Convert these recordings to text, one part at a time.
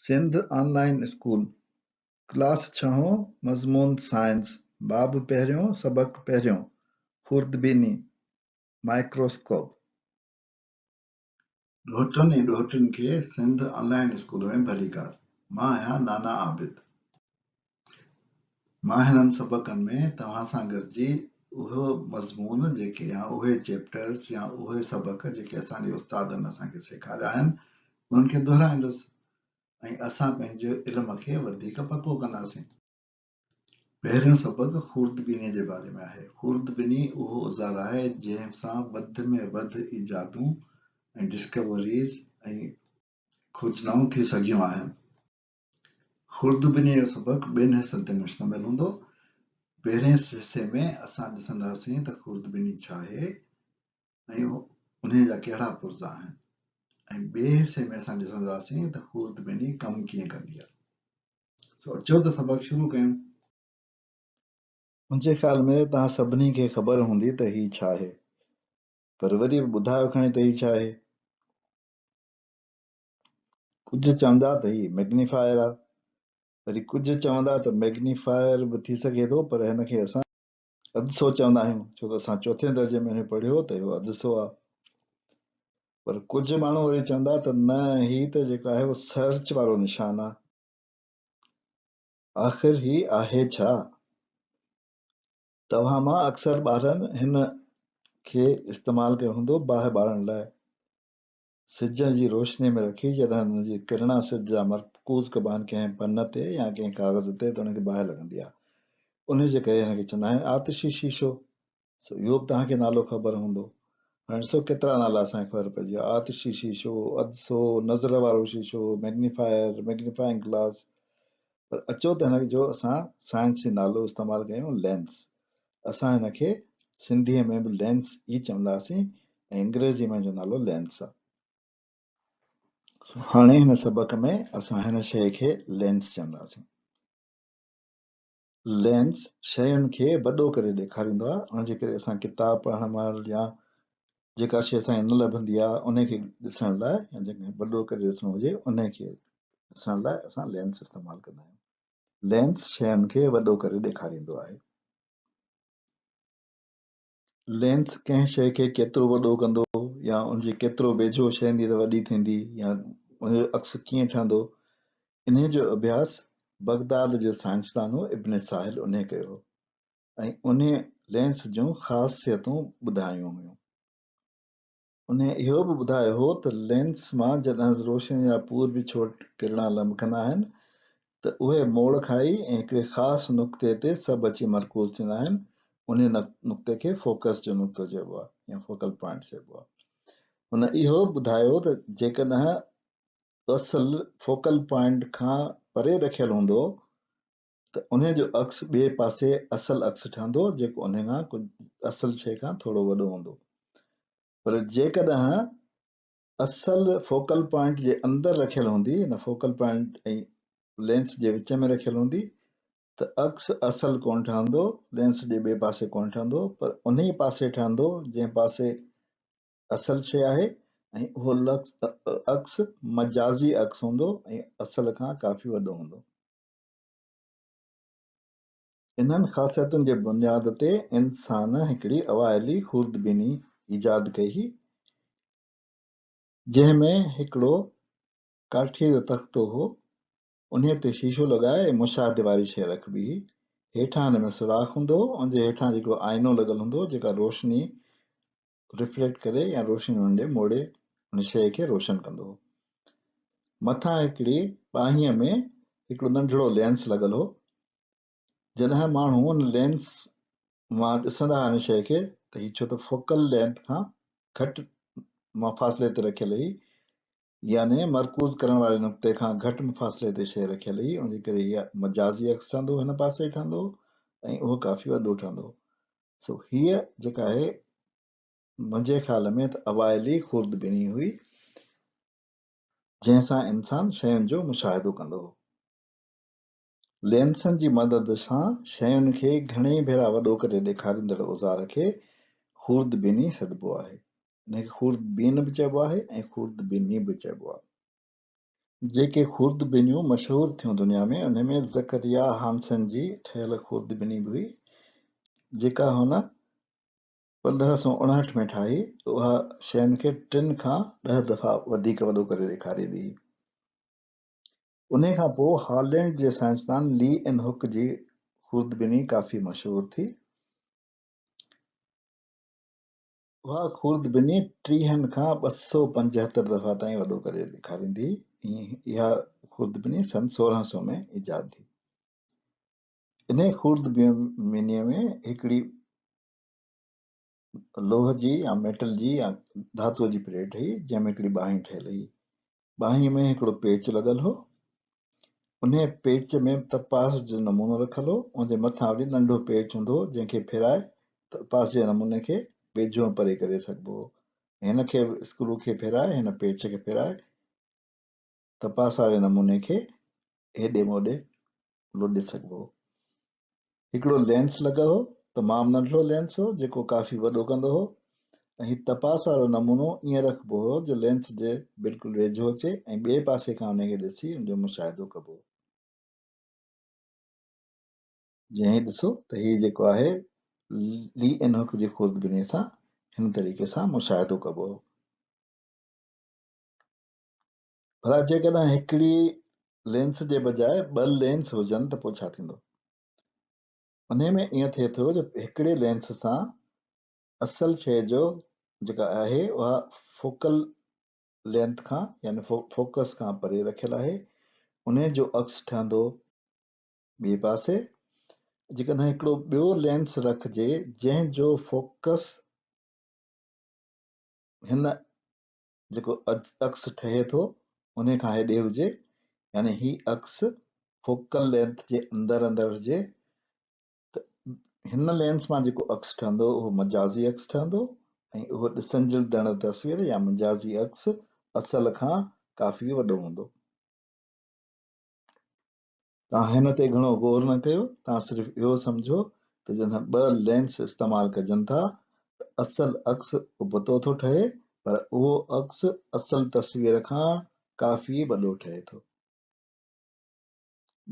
سنڌ آن line school, class ڇهون، مضمون science, باب پهريون، سبق پهريون، خوردبيني، مائڪروسڪوپ. ڏوهٽن ۽ ڏوهٽين کي سنڌ آن لائين اسڪول ۾ ڀليڪار. مان آهيان نانا عابد. مان هنن سبقن ۾ توهان سان گڏجي اهي مضمون جيڪي يا اهي چيپٽرز يا اهي سبق جيڪي اسان جي استادن اسان کي سيکاريا آهن انهن کي دهرائيندس ۽ اسان پنهنجي علم کي وڌيڪ پڪو ڪنداسين. پهريون سبق خوردبينيء جي باري ۾ آهي. خوردبيني اهو اوزار آهي جنهن سان وڌ ۾ وڌ ايجادون ۽ ڊسڪوريز ۽ کوجنائون ٿي سگهيون آهن. خوردبينيء جو سبق ٻن حصن تي مشتمل هوندو. پهرئين حصي ۾ اسان ڏسنداسين ته خوردبيني ڇا آهي ۽ انهيء جا ڪهڙا پرزا آهن ۽ ٻئي حصي ۾ اسان ڏسنداسين ته خوردبيني ڪم ڪيئن ڪندي آهي. سو اچو ته سبق شروع ڪيون. منهنجي خيال ۾ توهان سڀني کي خبر هوندي ته هي ڇا آهي. پر وري به ٻڌايو کڻي ته هي ڇا آهي؟ ڪجهه چوندا ته هي ميگنيفائر آهي. وري ڪجهه چوندا ته ميگنيفائر به ٿي سگهي ٿو پر هن کي اسان اڌ سو چوندا آهيون ڇو ته اسان چوٿين درجي ۾ هن پڙهيو ته اهو اڌ سو آهي. پر ڪجهه ماڻهو وري چوندا ته نه هي ته جيڪو آهي اهو سرچ وارو نشان آهي. آخر هي آهي ڇا؟ توهان مان اڪثر ٻارن هن کي استعمال ڪيو هوندو باهه ٻارڻ لاء. سج جي روشنيء ۾ رکي جڏهن ان جي ڪرڻا سج جا مرڪوز ڪبا آهن ڪنهن پن تي يا ڪنهن ڪاغذ تي ته ان کي باهه لڳندي آهي. انهيء جي ڪري هن کي چوندا آهن آتشي شيشو. سو اهو به توهان کي نالو خبر هوندو. هاڻي ڏسو ڪيترا نالا اسان کي خبر پئجي ويا، آتشي شيشو، عدسو، نظر وارو شيشو، ميگنيفائر، ميگنيفائنگ گلاس. پر اچو ته هن جو اسان سائنسي نالو استعمال ڪيون لينس. اسان هن کي سنڌيء ۾ به لينس ئي چونداسين ۽ انگريزيء ۾ هن جو نالو لينس آهي. سو هاڻي هن سبق ۾ اسان هن شيء کي لينس چونداسين. لينس شين کي وڏو ڪري ڏيکاريندو آهي، ان جي ڪري اسان ڪتاب پڙهڻ مهل يا جيڪا شيء اسان کي نه لڀندي آهي ان کي ڏسڻ لاء يا جنهن کي وڏو ڪري ڏسڻو هجي ان کي ڏسڻ لاء اسان لينس استعمال ڪندا آهيون. لينس شين کي وڏو ڪري ڏيکاريندو آهي. لينس ڪنهن شيء کي ڪيترو وڏو ڪندو يا ان جي ڪيترو ويجهو شيء ايندي ته وڏي ٿيندي يا ان جو عڪس ڪيئن ٺهندو، انهيء جو اڀياس بغداد جو سائنسدان هو ابن ساحل انهيء ڪيو هو ۽ انهيء لينس جون خاصيتون ٻڌايون هيون. انهيء اهو به ٻڌايو هو ته لينس مان جڏهن روشنيء جا پور وڇوٽ ڪرڻا لمڪندا آهن ته اهي موڙ کائي ۽ هڪڙي خاص نقطي تي سڀ اچي مرڪوز ٿيندا آهن، انهيء نقطي کي فوڪس جو نقطو چئبو آهي يا فوڪل پوائنٽ چئبو آهي. هن اهو به ٻڌايو ته جيڪڏهن اصل فوڪل پوائنٽ کان پري رکيل هوندو ته انهيء جو عڪس ٻئي پاسي اصل عڪس ٺهندو جيڪو انهيء کان ڪجهه اصل شيء کان ٿورو وڏو هوندو. پر جيڪڏهن اصل فوڪل پوائنٽ جي اندر رکيل هوندي، ان فوڪل پوائنٽ ۽ لينس جي وچ ۾ رکيل هوندي ته عڪس اصل ڪونه ٺهندو، لينس جي ٻئي پاسي ڪونه ٺهندو پر انهيء پاسي ٺهندو جنهن پاسي اصل شيء آهي ۽ اهو عڪس مجازي عڪس هوندو ۽ اصل کان ڪافي وڏو هوندو. انهن خاصيتن جي بنياد تي انسان هڪڙي اوائلي خوردبيني ايجاد ڪئي هئي، جنهن ۾ هڪڙو ڪاٺيء جو تختو هو، انهيء تي شيشو لڳائي ۽ مشاهدي واري شيء رکبي هئي. هيٺان هن ۾ سوراخ هوندو هو، ان جي هيٺان هڪڙو آئينو لڳل هوندو هو، جيڪا روشني رفليڪٽ ڪري يا روشني ان ڏي موڙي ان شيء کي روشن ڪندو هو. مٿان هڪڙي ٻانهينء ۾ هڪڙو ننڍڙو لينس لڳل هو. جڏهن ماڻهو ان لينس مان ڏسندا هئا ان شيء کي ته هي ڇو ته فوڪل لينٿ کان گهٽ مفاصلي تي رکيل هئي يعني مرڪوز ڪرڻ واري نقطي کان گهٽ مفاصلي تي شيء رکيل هئي ان جي ڪري هيء مجازي عڪس ٺهندو هو هن پاسي ٺهندو هو ۽ اهو ڪافي وڏو ٺهندو هو. سو هيء جيڪا آهي منهنجي خيال ۾ ته اوائلي خوردبيني هئي، جنهن سان انسان شين جو مشاهدو ڪندو هو. لينسن جي مدد سان شين کي گهڻيئي ڀيرا وڏو ڪري ڏيکاريندڙ اوزار کي خوردبيني سڏبو آهي. ان کي خوردبين به چئبو آهي ۽ خوردبيني به چئبو آهي. جيڪي خوردبينيون مشهور ٿيون دنيا ۾ انهي ۾ زڪريا هانسن جي ٺهيل خوردبيني به هئي جيڪا هن 1559 ۾ ٺاهي. اها شين کي ٽن کان 10 دفعا وڌيڪ وڏو ڪري ڏيکاريندي هئي. انهي کان پوء هالينڊ جي سائنسدان لي اين هڪ جي خوردبيني ڪافي مشهور ٿي. اها خوردبيني ٽيهن کان 275 دفعا تائين وڏو ڪري ڏيکاريندي هئي ۽ اها خوردبيني سن 1600 ۾ ايجاد ٿي. انهيء خوردبينيء ۾ هڪڙي لوهه جي يا ميٽل جي يا ڌاتوء جي پليٽ هئي، جنهن ۾ هڪڙي ٻانهين ٺهيل هئي. ٻانهينء ۾ هڪڙو پيچ لڳل هو. انهيء پيچ ۾ تپاس جو نمونو رکيل هو. ان جي مٿان وري ننڍو پيچ هوندو هو، جنهن کي ڦيرائي تپاس جي نموني کي ويجهو ۽ پري ڪري سگهبو هو. هن کي به اسڪرو کي ڦيرائي، هن پيچ کي ڦيرائي تپاس واري نموني کي هيڏي موڏي لوڏي سگهبو هو. هڪڙو لينس لڳل هو، تمام ننڍڙو لينس هو، جيڪو ڪافي وڏو ڪندو هو ۽ هي تپاس وارو نمونو ائين رکبو هو جو لينس جي بلڪل ويجهو اچي ۽ ٻئي پاسي کان ان کي ڏسي ان جو مشاهدو ڪبو هو. جيئن هي ڏسو ته هي جيڪو آهي لي اين هڪ جي خوردبينيء سان هن طريقي سان مشاهدو ڪبو هو. ڀلا جيڪڏهن هڪڙي لينس جي بجاء ٻه لينس هجن ته پوء ڇا ٿيندو؟ انهي ۾ ائين ٿئي ٿو جو هڪڙي لينس سان اصل شيء جو جيڪا آهي اها فوڪل لينٿ کان يعني فوڪس کان پري رکيل آهي انهي جو عڪس ٺهندو ٻئي پاسي جيڪڏهن هڪڙو ٻيو لينس رکجي جنهن جو فوڪس هن جيڪو عڪس ٺهي ٿو انهي کان هيڏي هجي يعني هي عڪس فوڪل لينٿ جي اندر اندر هجي ته هن لينس مان جيڪو عڪس ٺهندو اهو مجازي عڪس ٺهندو ۽ اهو ڏسنجڙ تصوير يا مجازي عڪس اصل کان ڪافي وڏو هوندو. توهان هن تي گهڻو غور نه ڪيو، توهان صرف اهو سمجهو ته جڏهن ٻه لينس استعمال ڪجن ٿا ته اصل عڪس ابتو ٿو ٺهي پر اهو عڪس اصل تصوير کان ڪافي وڏو ٺهي ٿو.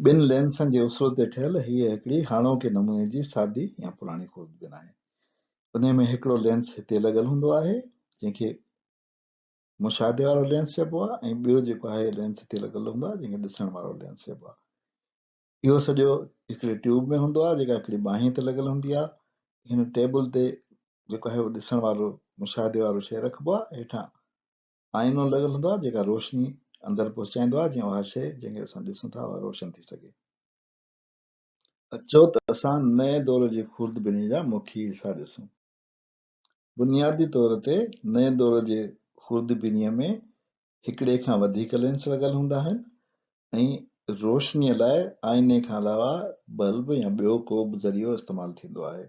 ٻن لينسن جي اصول تي ٺهيل هيء هڪڙي هاڻوڪي نموني جي سادي يا پراڻي خوردبين آهي. انهيء ۾ هڪڙو لينس هتي لڳل هوندو آهي، جنهن کي مشاهدي وارو لينس چئبو آهي ۽ ٻيو جيڪو آهي لينس هتي لڳل هوندو آهي جنهن کي ڏسڻ وارو لينس چئبو آهي. اهو سڄو هڪڙي ٽيوب ۾ هوندو آهي جيڪا هڪڙي ٻانهين تي لڳل هوندي آهي. هن ٽيبل تي جيڪو آهي اهو ڏسڻ وارو مشاهدي وارو شيء رکبو آهي. هيٺان آئينو لڳل هوندو آهي جيڪا روشني اندر پهچائيندو آهي جيئن اها شيء جنهن کي اسان ڏسون ٿا اها روشن ٿي سگهي. اچو ته اسان نئين دور جي خوردبيني جا مکيه حصا ڏسون. بنيادي طور تي نئين دور جي خوردبينيء ۾ هڪڙي کان وڌيڪ لينس لڳل هوندا آهن ۽ روشنيء لاء آئيني کان علاوه بلب يا ٻيو ڪو به ذريعو استعمال ٿيندو آهي.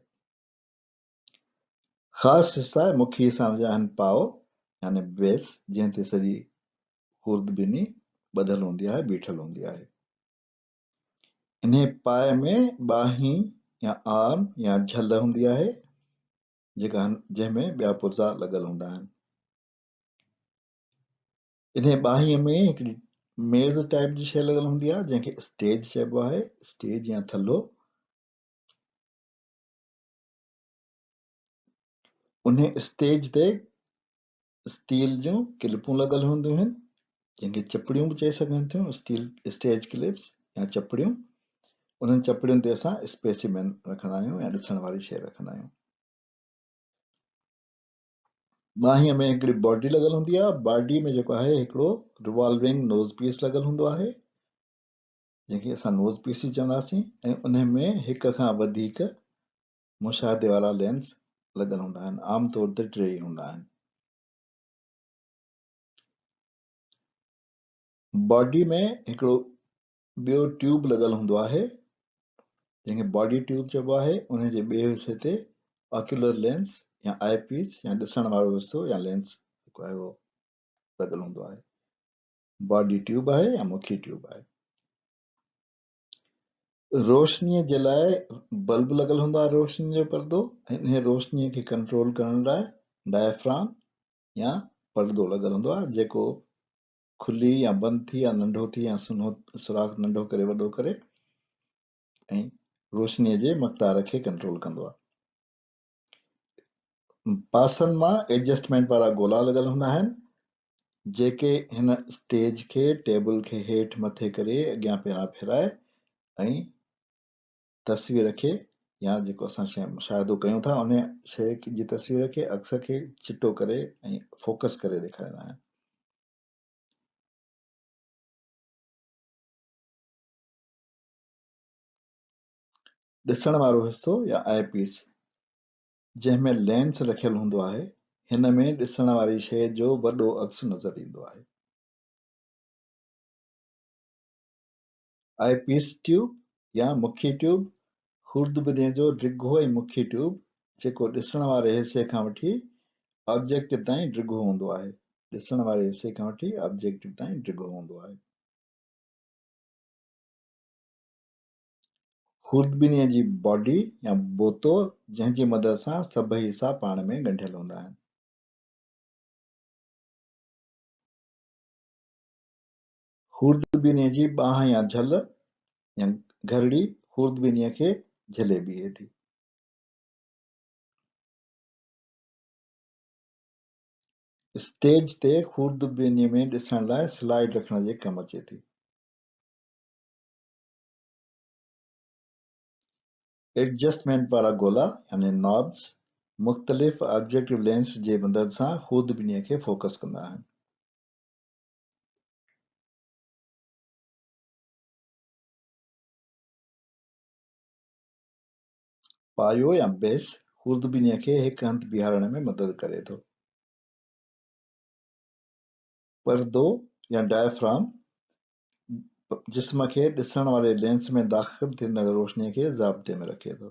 خاص حصا ۽ مکيه حصا ان جا آهن پائو يعني بيس جنهن تي سڄي خوردبيني ٻڌل هوندي آهي، بيٺل هوندي آهي. انهيء پائي ۾ ٻانهين يا آرم يا جهل هوندي آهي، جيڪا جنهن ۾ ٻيا پرزا لڳل هوندا آهن. انهيء ٻانهينء ۾ هڪڙي ميز ٽائيپ جي شيء لڳل هوندي آهي، جنهن کي اسٽيج چئبو آهي، اسٽيج يا ٿلهو. انهيء اسٽيج تي اسٽيل جون ڪلپون لڳل هونديون آهن جن کي چپڙيون به چئي سگهن ٿيون اسٽيل اسٽيج ڪلپس يا چپڙيون انهن چپڙين تي اسان اسپيسيمين رکندا آهيون يا ڏسڻ واري شيء رکندا آهيون ٻانهينء ۾ هڪڙي باڊي لڳل هوندي آهي باڊي ۾ جيڪو آهي هڪڙو ريوالونگ نوز پيس لڳل هوندو آهي جنهن کي اسان نوز پيس ئي چونداسين ۽ ان ۾ هڪ کان وڌيڪ مشاهدي وارا لينس لڳل هوندا آهن، عام طور تي ٽي ئي هوندا آهن. باڊي ۾ هڪڙو ٻيو ٽيوب لڳل هوندو آهي، جنهن کي باڊي ٽيوب چئبو آهي، ان جي ٻئي حصي تي آڪيولر لينس يا آء پيس يا ڏسڻ وارو حصو يا لينس جيڪو آهي اهو لڳل هوندو آهي. باڊي ٽيوب آهي يا مکي ٽيوب آهي. روشنيء جي لاء بلب لڳل هوندو آهي روشنيء جو پردو ۽ انهيء روشنيء کي ڪنٽرول ڪرڻ لاء ڊائفرام يا پردو لڳل هوندو آهي جيڪو کلي يا بند ٿي يا ننڍو ٿي يا سنهو سوراخ ننڍو ڪري وڏو ڪري ۽ روشنيء جي مقدار کي ڪنٽرول ڪندو آهي. پاسن مان ايڊجسٽمينٽ وارا گولا لڳل هوندا آهن، جيڪي هن اسٽيج کي ٽيبل کي هيٺ مٿي ڪري اڳيان پهريان ڦيرائي ۽ تصوير کي يا جيڪو اسان شيء مشاهدو ڪيون ٿا ان شيء جي تصوير کي عڪس کي چٽو ڪري ۽ فوڪس ڪري ڏيکاريندا آهن. ڏسڻ وارو حصو يا آء پيس جنهن ۾ لينس رکيل هوندو آهي، هن ۾ ڏسڻ واري شيء جو وڏو عڪس نظر ايندو آهي. آء پيس ٽيوب يا مکي ٽيوب، خوردبينيء جو ڊگهو ۽ مکي ٽيوب، جيڪو ڏسڻ واري حصي کان وٺي آبجيڪٽو تائين ڊگهو هوندو آهي. ڏسڻ واري حصي کان وٺي آبجيڪٽو تائين ڊگهو هوندو آهي. خوردبينيء جي باڊي يا بوتو، جنهن جي مدد سان سڀئي حصا پاڻ ۾ ڳنڍيل هوندا آهن. خوردبينيء جي ٻانهن يا جهل يا گهرڙي خوردبينيء کي جهلي بيهي ٿي. اسٽيج تي خوردبينيء ۾ ڏسڻ لاء سلائيڊ رکڻ جي ڪم اچي ٿي. ايڊجسٽمينٽ وارا گولا يعني Knobs مختلف آبجيڪٽو لينس جي مدد سان خوردبينيء کي فوڪس ڪندا آهن. پايو يا بيس خوردبينيء کي هڪ هنڌ بيهارڻ ۾ مدد ڪري ٿو. پردو يا ڊائفرام جسم کي ڏسڻ واري لينس ۾ داخل ٿيندڙ روشنيء کي ضابطي ۾ رکي ٿو.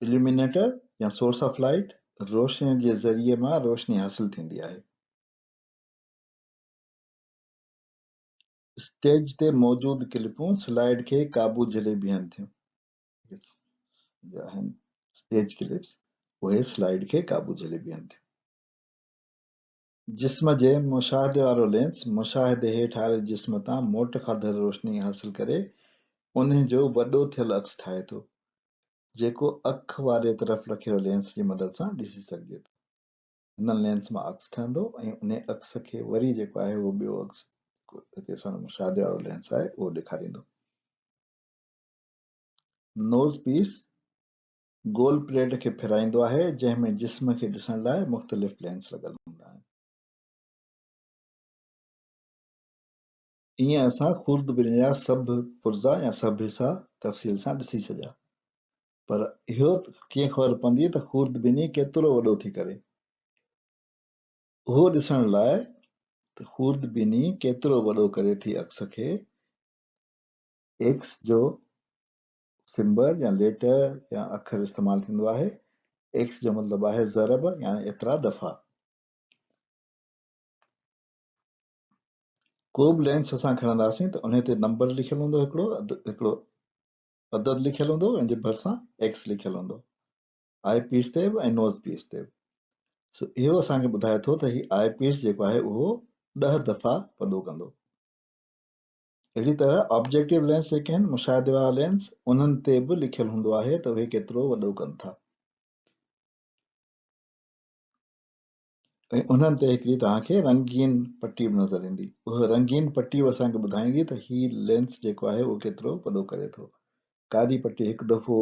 اليومينيٽر يا سورس آف لائيٽ، روشنيء جي ذريعي مان روشني حاصل ٿيندي آهي. اسٽيج تي موجود ڪلپون سلائيڊ کي قابو جهلي بيهن ٿيون. جي آهن اسٽيج ڪلپس اهي سلائيڊ کي قابو جهلي بيهن ٿيون. جسم جي مشاهدي وارو لينس مشاهدي هيٺ آيل جسم تان موٽ کاڌل روشني حاصل ڪري انهي جو وڏو ٿيل عڪس ٺاهي ٿو، جيڪو اک واري طرف رکيل لينس جي مدد سان ڏسي سگهجي ٿو. هن لينس مان عڪس ٺهندو ۽ انهي عڪس کي وري جيڪو آهي اهو ٻيو عڪس جيڪو هتي اسان جو مشاهدي وارو لينس آهي اهو ڏيکاريندو. نوز پيس گول پليٽ کي ڦيرائيندو آهي، جنهن ۾ جسم کي ڏسڻ لاء مختلف لينس لڳل هوندا آهن. ايئن اسان خوردبيني جا سڀ پرزا يا سڀ حصا تفصيل سان ڏسي ڇڏيا. پر اهو ڪيئن خبر پوندي ته خوردبيني ڪيترو وڏو ٿي ڪري؟ اهو ڏسڻ لاء ته خوردبيني ڪيترو وڏو ڪري ٿي عڪس کي، ايڪس جو سمبل يا ليٽر يا اکر استعمال ٿيندو آهي. ايڪس جو مطلب آهي ضرب يعني ايترا دفعا. ڪو به لينس اسان کڻنداسين ته انهي تي نمبر لکيل هوندو هڪڙو هڪڙو عدد لکيل هوندو ان جي ڀرسان ايڪس لکيل هوندو آء پيس تي به ۽ نوز پيس تي به. سو اهو اسان کي ٻڌائي ٿو ته هي آء پيس جيڪو آهي اهو 10 دفعا وڏو ڪندو. اهڙي طرح آبجيڪٽو لينس جيڪي آهن، مشاهدي وارا لينس، انهن تي به لکيل هوندو آهي ته اهي ڪيترو وڏو ڪن ٿا ۽ انهن تي هڪڙي توهان کي رنگين پٽي به نظر ايندي. اها رنگين پٽي به اسان کي ٻڌائيندي ته هي لينس جيڪو آهي اهو ڪيترو وڏو ڪري ٿو. ڪاري پٽي هڪ دفعو،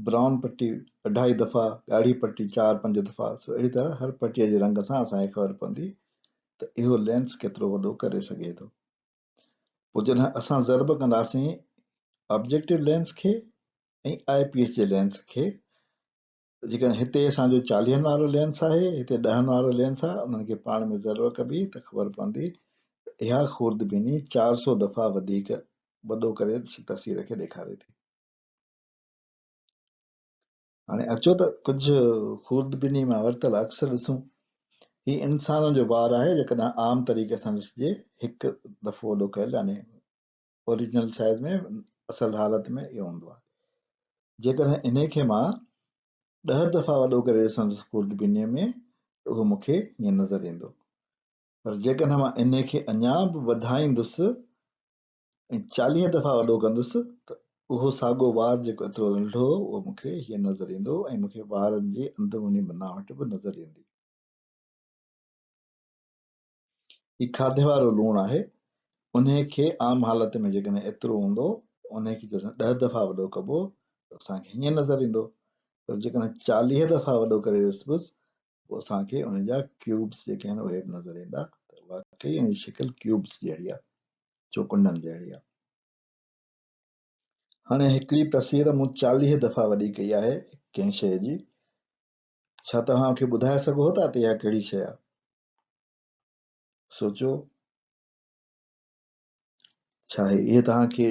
برائون پٽي اڍائي دفعا، ڳاڙهي پٽي چار پنج دفعا، سو اهڙي طرح هر پٽيء جي رنگ سان اسان کي خبر پوندي ته اهو لينس ڪيترو وڏو ڪري سگهي ٿو. پوء جڏهن اسان ضرب ڪنداسين آبجيڪٽو لينس کي ۽ آء پيس جي لينس کي ته جيڪڏهن هتي اسان جو چاليهن وارو لينس آهي هتي ڏهن وارو لينس آهي انهن کي پاڻ ۾ ضرب ڪبي ته خبر پوندي ته اها خوردبيني 400 دفعا وڌيڪ وڏو ڪري تصوير کي ڏيکاري ٿي. هاڻي اچو ته ڪجهه خوردبيني مان ورتل عڪس ڏسون. هي انسان جو وار آهي جيڪڏهن عام طريقي سان ڏسجي هڪ دفعو وڏو ڪيل يعني اوريجنل سائيز ۾ اصل حالت ۾ اهو هوندو آهي. جيڪڏهن انهي کي مان ڏهه دفعا وڏو ڪري ڏسندس خوردبينيء ۾ ته اهو مون کي هيئن نظر ايندو. پر جيڪڏهن مان انهي کي اڃا به وڌائيندس ۽ 40 دفعا وڏو ڪندس ته اهو ساڳو وار جيڪو ايترو ننڍو هو اهو مون کي هيئن نظر ايندو ۽ مون کي وارن جي اندروني بناوٽ به نظر ايندي. هي کاڌي وارو لوڻ آهي، انهي کي عام حالت ۾ جيڪڏهن ايترو هوندو ته انهي کي جڏهن ڏهه دفعا وڏو ڪبو ته اسان کي هيئن نظر ايندو پر جيڪڏهن 40 دفعا وڏو ڪري ڏسبس پوء اسان کي ان جا ڪيوبس جيڪي آهن اهي به نظر ايندا ته واقعي ان جي شڪل ڪيوبس جهڙي آهي، چوڪنڊن جهڙي آهي. هاڻي هڪڙي تصوير مون 40 دفعا وڏي ڪئي آهي ڪنهن شيء جي، ڇا توهان مون کي ٻڌائي سگهو ٿا ته اها ڪهڙي شيء آهي؟ سوچو، ڇا آهي؟ اهي توهان کي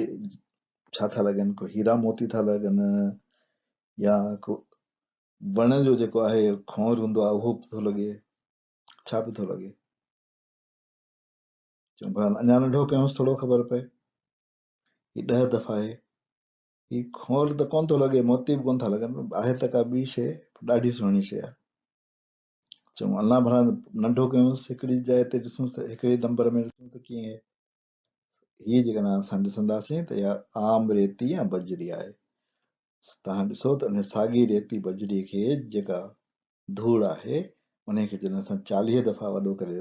ڇا ٿا لڳن؟ ڪو هيرا موتي ٿا لڳن يا ڪو وڻ جو جيڪو آهي کونئر هوندو آهي اهو به ٿو لڳي؟ ڇا به ٿو لڳي؟ چون ڀلا اڃا ننڍو ڪيونس ٿورو خبر پئي. هي 10 دفعا آهي. هي کونئر ته ڪونه ٿو لڳي، موتي به ڪونه ٿا لڳن، آهي ته ڪا ٻي شيء، پر ڏاڍي سهڻي شيء آهي. چون الله ڀلا ننڍو ڪيونس، هڪڙي جاء تي ڏسونس ته هڪڙي نمبر ۾ ڏسونس ته ڪيئن آهي. هيء جيڪڏهن اسان ڏسنداسين ته اها عام ريتي يا بجري آهي. توهان ڏسو ته ان ساڳي ريتي بجري کي جيڪا ڌوڙ آهي، انهي کي جڏهن اسان 40 دفعا وڏو ڪري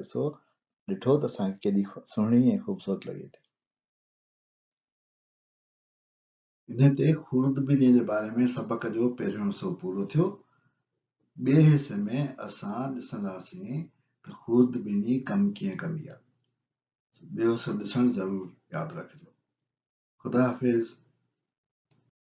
ڏٺو ته اسان کي ڪيڏي سهڻي ۽ خوبصورت لڳي ٿي. انهي تي خوردبينيء جي باري ۾ سبق جو پهريون حصو پورو ٿيو. ٻئي حصي ۾ اسان ڏسنداسين ته خوردبيني ڪم ڪيئن ڪندي آهي. ٻيو حصو ڏسڻ ضرور ياد رکجو. خدا حافظ.